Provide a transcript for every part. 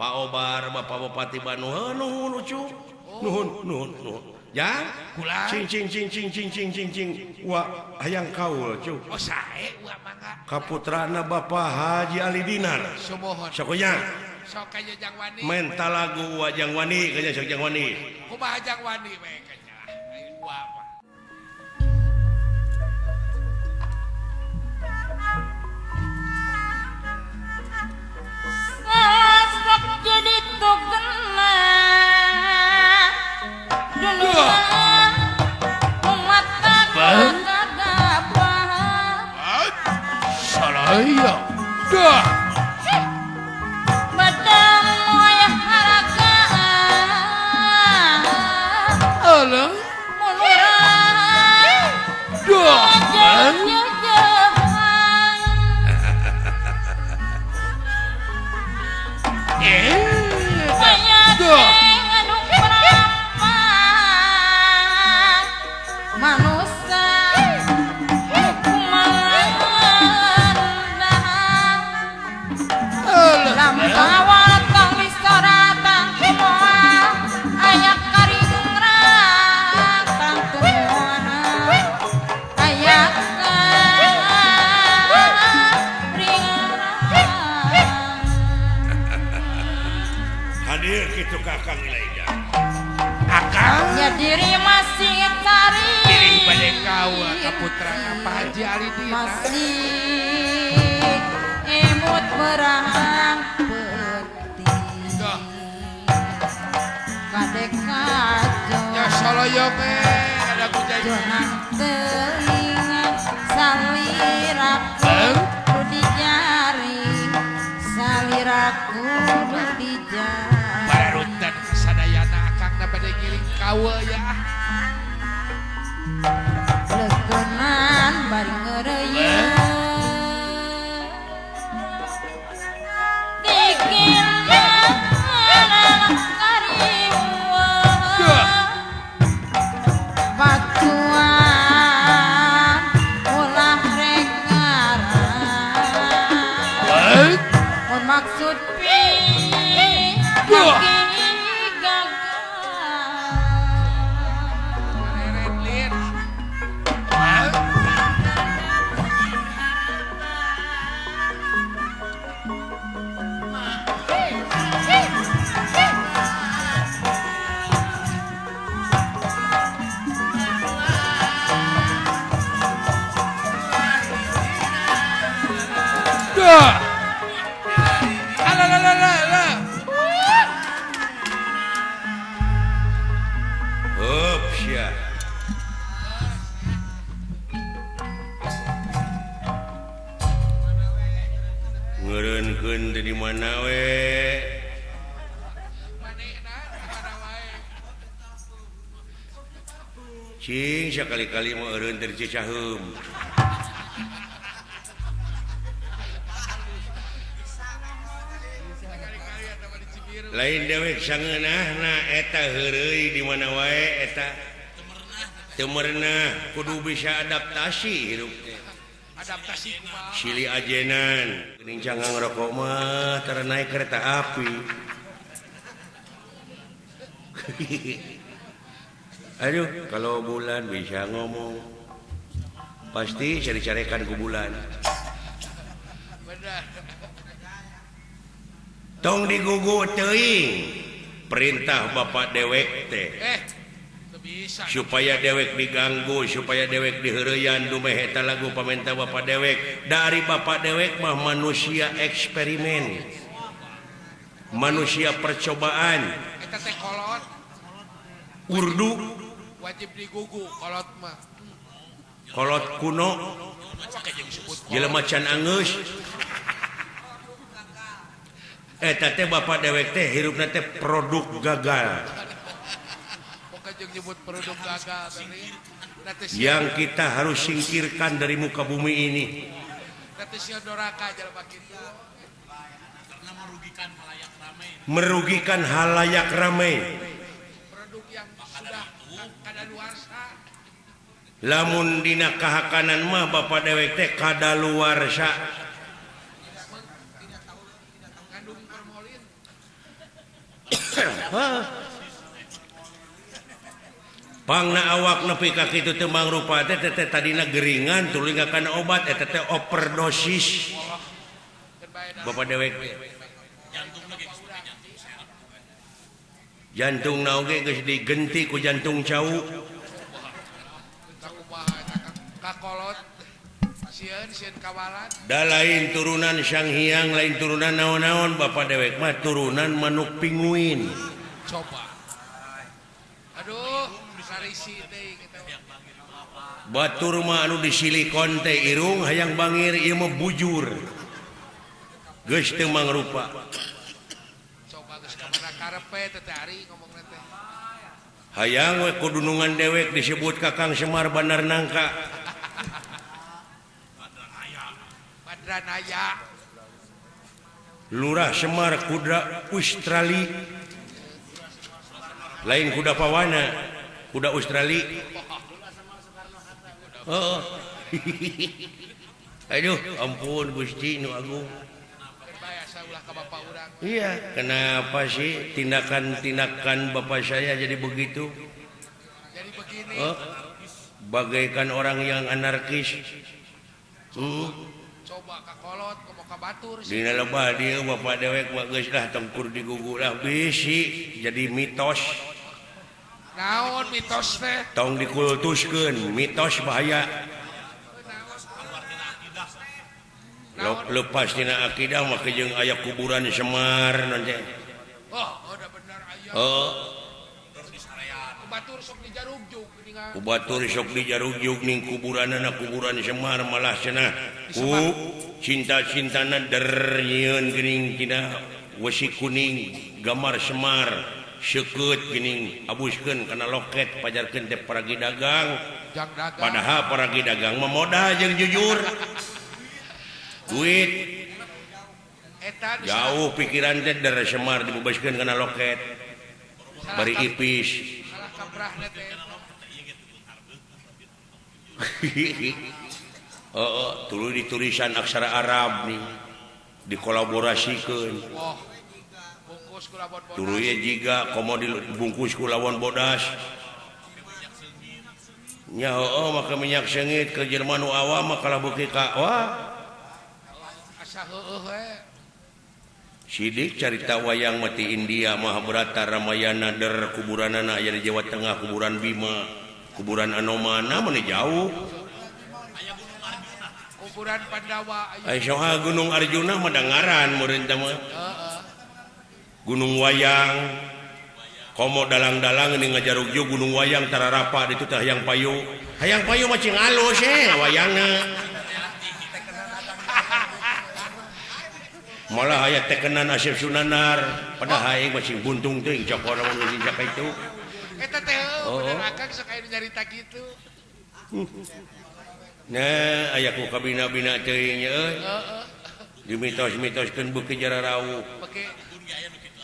Pak Obar Bapak Bupati Bandung nuhun lucu nuhun nuhun nuhun ya kula cing cing cing cing cing cing cing cing wa hayang kaul cu oh sae wa mangga kaputrana Bapak Haji Ali Dinar sumuhun sok nya sok kaya jang wani menta lagu wa jang wani kaya sok jang wani kumaha jang wani we kaya wa mah Sasrak jadi togena dulu umat kagabah saraya dah badang wayah haraga alah mulurah dah Akang ya diri masih cari diri bade kawa kaputra Pak Haji Ali Dinar masih emut berang peti kadek kajo ya soloyo me ada kujai jonan teuingan saliraku kudu dijari saliraku kudu dijari bararuntan kasadayana akangna bade ngiring kawa ya leukeunnan bari ngeureuyeuh dikirna kariweuh batuan ulah rek ngarang mun maksud pi Ngeureunkeun teh di mana we cing sakali-kali mah eureun teh di Cicaheum lain dewek sangeunahna eta heureuy di mana wae eta teu merenah kudu bisa adaptasi hirup teh adaptasi kumaha silih ajenan geuning cangang rokok mah tara naik kereta api aduh kalau bulan bisa ngomong pasti cari-carikan ku bulan benar tong digugu teuing perintah bapak dewek teh bisa. Supaya dewek diganggu supaya dewek diheureyan dumeh eta lagu pamenta bapak dewek dari bapak dewek mah manusia eksperimen manusia percobaan eta teh kolot urdu wajib digugu kolot mah kolot kuno jelema can angeus eta teh bapak dewek teh hirupna teh produk gagal produk gagal yang kita harus singkirkan dari muka bumi ini merugikan halayak ramai produk yang sudah kadaluarsa lamun dina kahakanan mah bapak dewek teh kadaluarsa Pangna awak nepi ka kitu teu mangrupa teh teh tadina geringan tuluy ngakana obat eta teh overdosis. Bapak dewek jantung na oge geus digenti ku jantung cau. Da lain turunan Sang Hyang, lain turunan naon-naon, bapak dewek mah turunan manuk pinguin. Coba. Aduh, sarisi teh kita. Batur mah anu disilikon teh irung hayang bangir ieu mah bujur. Geus teu mangrupa. Coba geus ka mana karepe teh teh ari ngomongna teh. Hayang we kudunungan dewek disebut Kakang Semar Bandar Nangka. Badranaya. Lurah Semar kuda Australia. Lain kuda pawana, kuda Australia. Oh. Aduh, ampun Gusti nu agung. Iya, kenapa sih tindakan-tindakan bapak saya jadi begitu? Jadi begini. Oh, bagaikan orang yang anarkis. Coba ka kolot, komo ka batur. Dina lebah dieu bapak dewek mah geus lah tengkur digugu lah bisi jadi mitos. Naon mitos teh? Tong dikultuskeun, mitos bahaya. Lepas tina akidah mah jeung aya kuburan Semar nanti. Oh, udah bener aya. Oh. Batur sok dijarugjug geuningan. Batur sok dijarugjug ning kuburanana kuburan Semar malah cenah ku cinta-cintana der nyieun geuning tina wesi kuning gambar Semar seukeut geuning abuskeun kana loket pajarkeun teh paragi dagang. Padahal paragi dagang mah modal jeung jujur. Duit jauh pikiran teh der Semar dibebaskeun kana loket bari ipis. Oh, tuluy ditulisan aksara Arab nih dikolaborasikeun. Tuluy jiga komo dibungkus ku lawan bodas. Nya heueuh make minyak seungit ke jelema nu awam mah kalah beuki ka wah. Asa heueuh we. Sidik carita wayang mati India Mahabharata Ramayana der kuburanana aya di Jawa Tengah kuburan Bima kuburan Anomana mana jauh kuburan Pandawa aya soha Gunung Arjuna mah dangaran meureun teh mah Gunung Wayang komo dalang-dalang ini ngajarugjug Gunung Wayang tararapa ditu teh hayang payu hayang payu mah cing alus wayangna malah aya tekenan Asep Sunanar padahal aing masih buntung teuing cokor mun geus jaka itu eta teh bener akang sok aya nyarita kitu. Nah aya ku kabina-bina teuing nya euy dimitos-mitoskeun beuki jararauh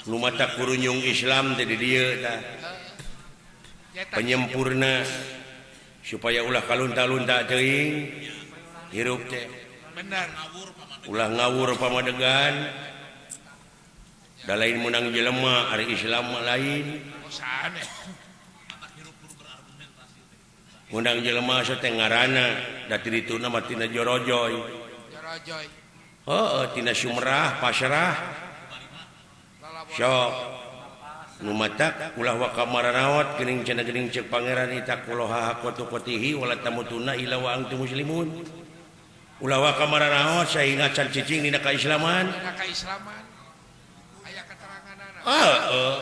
nu mata kurunyung Islam teh di dieu tah penyempurna supaya ulah kalunta-lunta teuing hirup teh bener ulah ngawur pamadegan da lain menang jelema ari Islam mah lain menang jelema teh ngaranna da ti dituna mah tina jorojoy heueuh tina Sumerah pasrah sok nu matak ulah waka maranaot geuning cenah geuning ceuk pangeran itaqullaha haqqa tuqatihi wala tamutuna illa wa antum muslimun ulah waka maranaot sehingga can cicing dina kaislaman dina kaislaman aya keteranganana heeh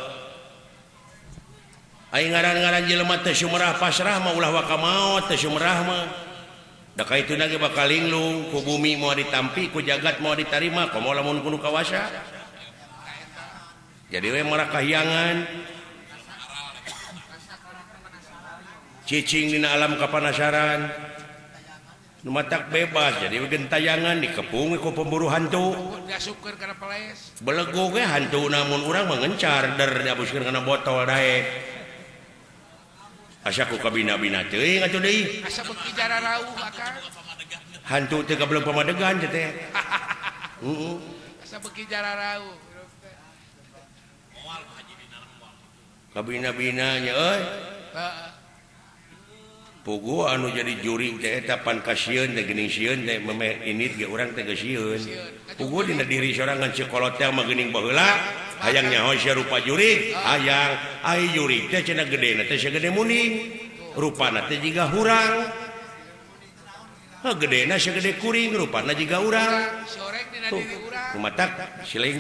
aya ngaran-ngaran jelema teh sumerah pasrah mah ulah waka maot teh sumerah mah da kaituna ge bakal linglung ku bumi moal ditampi ku jagat moal ditarima komo lamun kudu kawasa jadi we marah kahyangan cicing dina alam kapanasaran nu matak bebas jadi gentayangan dikepung ku pemburu hantu belegu ge hantu namun urang mengencar der diabuskeun kana botol daek asa ku kabina-bina teuing atuh deui asa beuki jararauh akang hantu teh kabelum pamadegan teh teh heeh asa beuki jararauh Kabina-binanya euy. Pugu anu jadi jurig teh eta pan kasieun teh geuning sieun teh memeh init ge urang teh geus sieun. Pugu dina diri sorangan sekolot teh mah geuning baheula hayang nyaho sia rupa jurig, hayang ai jurig teh cenah gedena teh sagede muning. Rupana teh jiga hurang. Heuh gedena sagede kuring, rupana jiga urang. Sorek dina diri urang. Kumatak siling